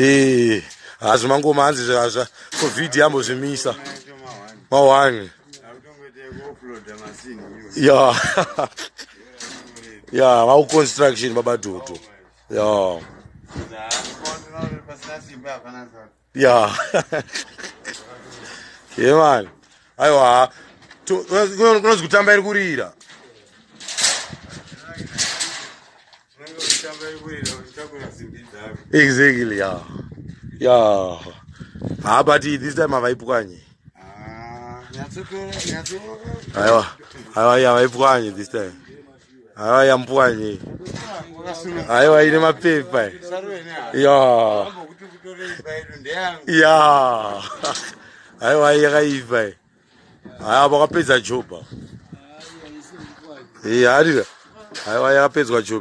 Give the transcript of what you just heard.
Eh, hazvi mangoma hanzi zva covid yambozvimisa. Mawani. Ya. Ya, va construction baba Dudu. Ya. Ya. Yeah man. Aiwa. Kunonzi kutamba iri kurira. Exactly, yeah. Yeah. Ah, but this time havaipwanyi. Ah, Aiwa. Aiwa, havaipwanyi this time. Aiwa, yampwanyi. Aiwa, ine mapepa. Yeah. Yeah. Aiwa, yakaipa. Aiwa, vakapedza job. Eh, arira. Aiwa, yakapedzwa job.